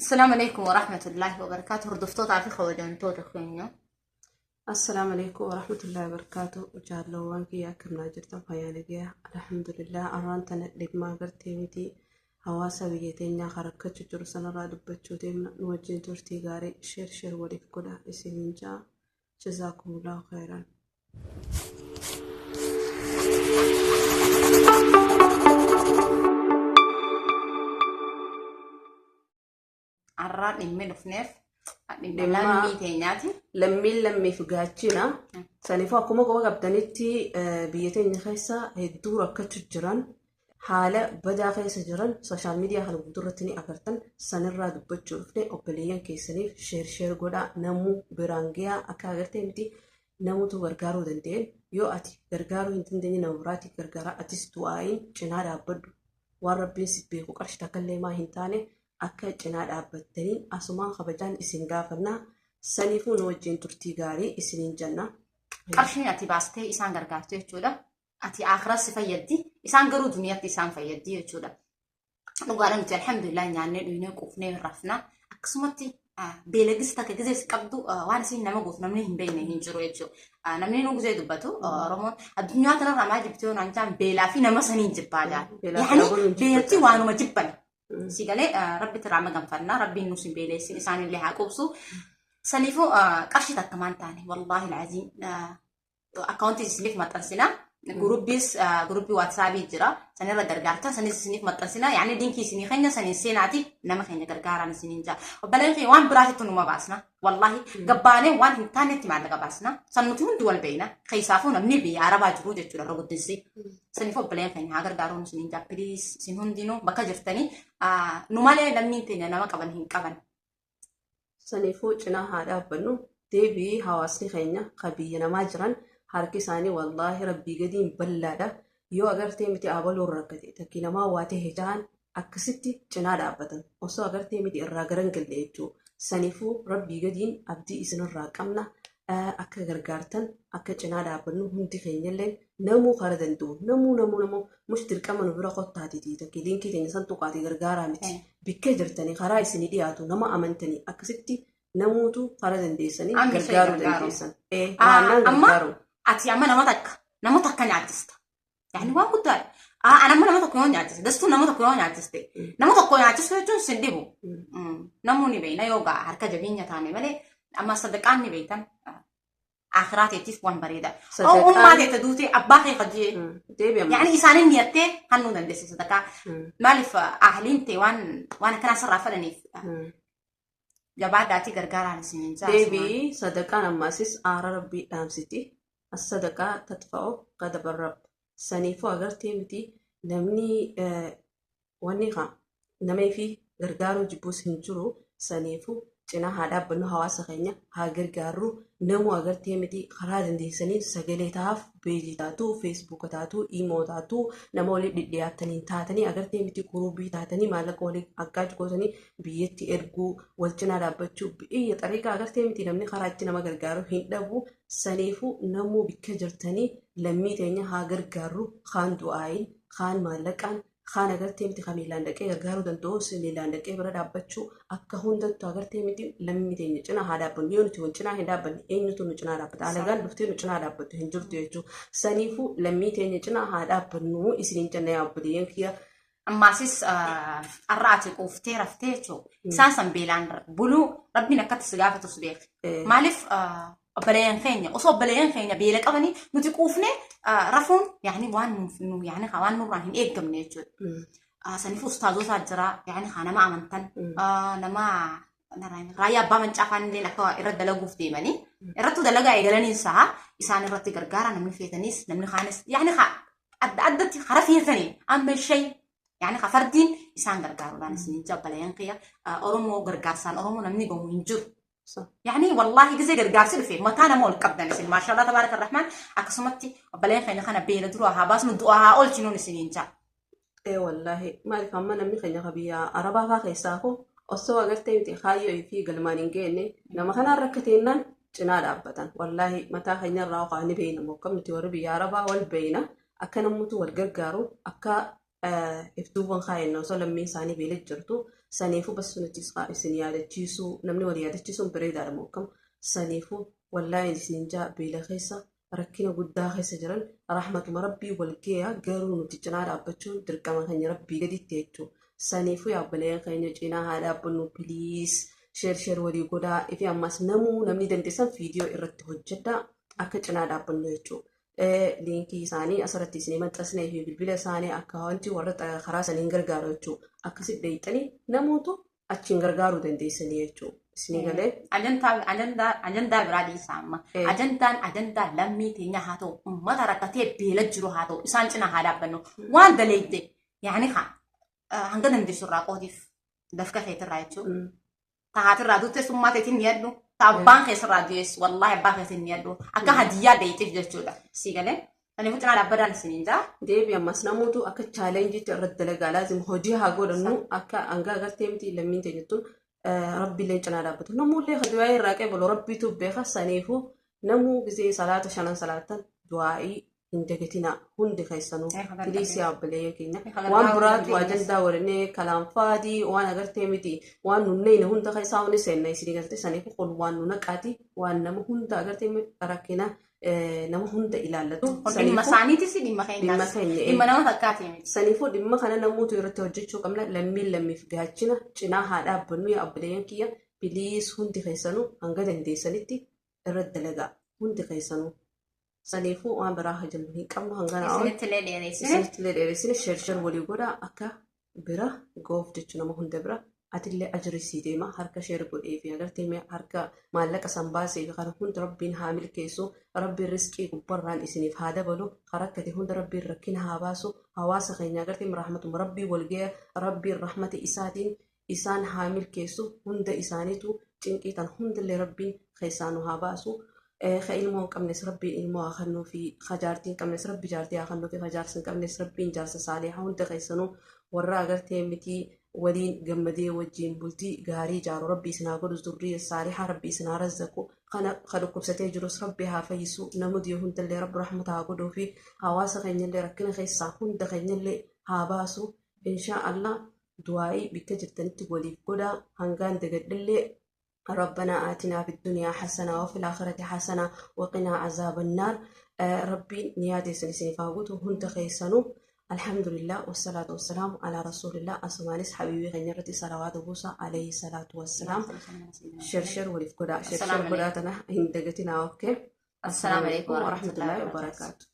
Assalaamu alaikum warahmatullaahi wabarakaatu. Hordoftootaa fi kabajamtoota keenya. Assalaamu alaikum warahmatullahi wabarakaatu. Jaalawwan kiyya, akkam naa jirtan? Fayyaa nagayaa? Alhamdulillah. Arraan tana dhimma agartee miti hawaasa biyya teenyaa kan rakkachuu jiru sanarraa dubbachuu deemna. Nu wajjin turtii gaarii, share share waliif godha isiniin ja'a. Jazaakumullahu khairan. Arraa dhimmi dhufneef dhimma Dhimma- lammii teenyaati. Lammiin lammiif gaachina. Saniifuu akkuma quba qabdanitti biyya teenya keessa hedduu rakkachuu jiran, haala badaa keessa jiran social media kana guutuu irratti ni agartan. Sanirraa dubbachuu dhufne. Obboleeyyan keessaniif share share godhaa, namuu biraan gahaa. Akka agartee miti namutu gargaaruu danda'een, yoo ati gargaaruu hin dandeenye nama biraatiif gargaaraa. Atis du'aa'iin cinaa dhaabbadhu. Waan rabbiin si beeku qarshii takka illee maa hin taane akka cinaa dhaabbattanii asumaan kabajaan isin gaafannaa. Saniifuu nu wajjin turtii gaarii isiniin jenna. Qarshiin ati baastee isaan gargaartu jechuudha. Ati akhiras si fayyaddi. Isaan garuu duniyaatti isaan fayyaddi jechuudha. Dhugaadha, nuti alhamdulillah nyaannee, dhugnee, quufnee rafna. Akkasumatti beelagis takka gizee si qabdu waan isin nama gootu namni hin beekne hin jiru jechuudha. Namni nu gizee dubbatu, Oromoon addunyaa kanarraa maal jibbitee yoo naan jaan, beelaa fi nama saniin jibbaa jaan. Beelaa fi Yaani abaluun beelti jibbata. waanuma jibban. Si galee, rabbitti irraa maganfannaa, rabbiin nus hin beeleessin, isaanillee haa quubsu. Saniifuu qarshii takka maan taane, wallaahi alaaziim, akkaawuntii isiniif maxxansina. Gurubbiis, gurubbii WhatsAppii jira. Sanirra gargaartan sanis isiniif maxxansina. Yaani linkii isinii keenya saniin seenaati nama keenya gargaaraan isiniin jaa. Obboleen keenya waan biraatitti numa baasna. Wallaahi gabbaanee waan hin taanetti maallaqa baasna. San nuti hundi wal beekna. Keessaafuu namni biyya Arabaa jiru jechuudha irra guddinsi. Saniif obboleen keenya haa gargaaruun isiniin jaa. Please, isin hundinuu bakka jirtanii nu malee lammiin teenya nama qaban hin qaban. Saniifuu cinaa haa dhaabbannu. Deebii hawaasni keenya ka biyya namaa jiran harki isaanii wallaahi rabbii gadiin bal'aadha. Yoo agartee miti abaluun rakkate, takki namaa waa ta'e jahan, akkasitti cinaa dhaabbatan. Osoo agartee miti irraa garan galle jechuudha. Saniifuu rabbii gadiin abdii isinirraa qabna. Akka gargaartan, akka cinaa dhaabbannu hundi keenyallee, namuu kara danda'u, namuu namuu namuu mush dirqama nu bira kottaatiiti takki liinkii teenya san tuqaatii gargaaraa miti. Bikkee jirtanii karaa isinii dhiyaatu nama amantanii akkasitti namuutu karaa dandeessanii Amma ishee gargaaruu gargaaru. dandeessan. Naannaan Amma gargaaru. ati amma nama takka nyaachista. Yaani waan guddaadha. Ani amma nama tokko yoo nyaachiste, dastuu nama tokko yoo nyaachiste, nama tokko nyaachisuu jechuun sin dhibu. Namoonni beekna yoo gaa harka jabeenya taane malee, amma sadaqaan ni beektan akhiraa teetiif waan bareeda. Sadaqaan- Ummaa teete duutee abbaa kee hojii. Deebi amma. Yaani isaanin niyattee hannuu dandeesse sadaqaa. Maaliif ahliin tee waan akkanaa sirraa fadhaniif jabaadhaatii gargaaraan isiniin jaa. Deebii sadaqaan ammaasis aara rabbii dhaamsiti. As-sadaqaa tatfa'u ghadaba rabb. Saniifuu agartee miti namni wanni haa nama fi gargaaruu jibbuus hin jiru. Saniifuu cinaa haa dhaabbannu, hawaasa keenya haa gargaarru. Namuu agartee miti karaa dandeessanii sagalee tahaaf, peejii taatu, Facebooka taatu, imo taatu, nama walii dhidhiyaattaniin taatanii, agartee miti guruubii taatanii, maallaqa walii aggaaj gootanii biyyatti erguu, wal cinaa dhaabbachuu, biyya xariiqaa agartee miti namni karaa itti nama gargaaru hin dhabu. Saniifuu namuu bikka jirtanii lammii teenya haa gargaarru, kaan du'aayin, kaan maallaqaan, kaan agartee miti kan miilaan dhaqee gargaaruu danda'us miilaan dhaqee bira dhaabbachuu. Akka hundattu agartee miti lammii teenya cinaa haa dhaabbannu. Yoo nuti wal cinaa hin dhaabbanne, eenyutu nu cinaa dhaabbata? Alagaan dhuftee nu cinaa dhaabbattu hin jirtu jechuudha. Saniifuu lammii teenya cinaa haa dhaabbannu isiniin jenna, yaa obboleeyyan kiyya. Ammaasis har'a ati quuftee raftee jechuudha. Isaan san beelaan buluu rabbiin akkatti si gaafatus beeki. Maaliif obboleeyyan keenya, osoo obboleeyyan keenya beela qabanii nuti quufnee rafuun yaani waan nu yaani waan nurraa hin eeggamne jechuudha. Saniif ustaazotaa jira, yaani haa nama amantan, nama raayyaa abbaa mancaa faan illee akka irra dalaguuf deemanii irrattuu dalagaa eegalaniin sa'a isaan irratti gargaara namni feetanis, namni kaanis yaani haa adda addatti hara feetanii amma shay yaani haa fardiin isaan gargaaruudhaan isiniin jabbaleen kiyya. Oromoo gargaarsaan Oromoo namni gahu hin jiru. Yaani wallaahi gizee gargaarsi dhufe mataa nama ol qabdan isin, maashaallah tabaaraka rahmaan. Akkasumatti obboleen keenya kana beela duraa haa baasnu, du'aa haa oolchinuun isiniin jaa. Ee wallaahi, maaliif amma namni keenya ka biyya Arabaa faa keessaa koo osoo agartee miti kaayyoo fi galmaan hin geenne nama kanaan rakkateennaan cinaa dhaabbatan. Wallaahi mataa keenya irraa okaa ni beeyna moo akkam, nuti warri biyya Arabaa wal beeyna, akka namutu wal gargaaru, akka iftuuwwan kaayenna osoo lammiin isaanii beela jirtu. Saniifuu bas nuti isin yaadachiisuu namni wal yaadachiisuun bareedaadha moo akkam. Saniifuu wallaahi isin jaa beela keessa rakkina guddaa keessa jiran rahmatuma rabbii wal geeya garuu nuti cinaa dhaabbachuun dirqama keenya rabbii gaditti jechuudha. Saniifuu yaa obboleeyyan keenya cinaa haa dhaabbannu please share share walii godhaa ifi ammas namuu namni dandeessan viidiyoo irratti hojjedhaa akka cinaa dhaabbannu jechuudha. Liinkii isaanii asirratti isinii maxxansnee fi bilbila isaanii akkaawuntii warra karaa saniin gargaaru jechuudha. Akkasitti dheeyxanii namootu achiin gargaaruu dandeessanii jechuudha. Isinii galee. Ajandaa biraa dhiisaa amma. Ajandaan ajandaa lammii teenya haa ta'u, uummata rakkatee beela jiru haa ta'u, isaan cinaa haa dhaabbannu. Waan daleeyte yaani haa hanga dandeessu irraa qoodiif dafqa keetirraa jechuudha. Tahaatirraa duute summaa teetiin ni yaddu. Ta abbaan keessarraa du'es wallaahi abbaa keetiin ni yaddu. Akka hadiyyaa deeyteef jechuudha. Sii galee. Kanaafuu cinaa dhaabbadaan isiniin jaa. Deebi ammas namoota akka chaalenjiitti irratti dalagaa laazim hojii haa godhannu akka hanga agartee miti lammiin teenyattuun rabbiillee cinaa dhaabbatu. Namoollee du'aa irraa qeebalu rabbiitu beeka saniifuu namuu gisee salaata shanan salaatan du'aa'ii hin dagatinaa hundi keessanuu please yaa obboleeyyan keenya waan biraatu ajandaa godhannee kalaanfaadii waan agartee miti waan nunneyne hunda keessaa hundi seenna isinii galtee saniifuu kun waan nu naqaati waan nama hunda agartee rakkina nama hunda ilaallatu. Kun dhimma isaaniitis dhimma keenyaas. Dhimma nama takkaati miti. Saniifuu dhimma kana namoota irratti hojjechuu qabna. Lammiin lammiif gaachina cinaa haa dhaabbannu yaa obboleeyyan kiyya. Please hundi keessanuu hanga dandeessanitti irratti dalagaa. Hundi keessanuu. Saniifuu waan biraa hojjennu hin qabnu hanga naa ol. Isinitti illee dheereessine. Isinitti illee dheereessine share share walii godhaa akka bira goof jechuun nama hunda bira atillee ajri sii deema harka share godhee fi agartee mee harka maallaqa san baasee fi kana hunda rabbiin haa milkeessu rabbiin risqii gubbarraan isiniif haa dabalu harakkate hunda rabbiin rakkina haa baasu hawaasa keenya agartee rahmatuma rabbii wal gaya rabbiin rahmata isaatiin isaan haa milkeessu hunda isaaniitu cinqii tan hundallee rabbiin keessaa nu haa baasu ka ilmoo hin qabnes rabbiin ilmoo haa kennuu fi ka jaartii hin qabnes rabbi jaartii haa kennuu fi ka jaarsa hin qabnes rabbiin jaarsa saalihaa hunda keessanuu warra agartee mitii waliin gammadee wajjiin bultii gaarii ijaaru rabbi isin haa godhu zurriya saalihaa rabbi isin haa razzaqu kana ka dhukkubsatee jirus rabbi haa fayyisu nama du'e hundallee rabbi rahmata haa godhuu fi hawaasa keenyallee rakkina keessaa hunda keenyallee haa baasu inshaa allah du'aa'ii bikka jirtanitti waliif godhaa hangaan dagadhillee ربنا آتنا في الدنيا حسنة وفي الآخرة حسنة وقنا عذاب النار. ربي نيادي سنسني فاقوت هند خيسنو. الحمد لله والصلاة والسلام على رسول الله. أسمانيس حبيبي غنيرتي صلوات بوسى عليه الصلاة والسلام. share share ولف كدا share share كدا تنا هندقتنا okay. السلام عليكم ورحمة الله وبركاته.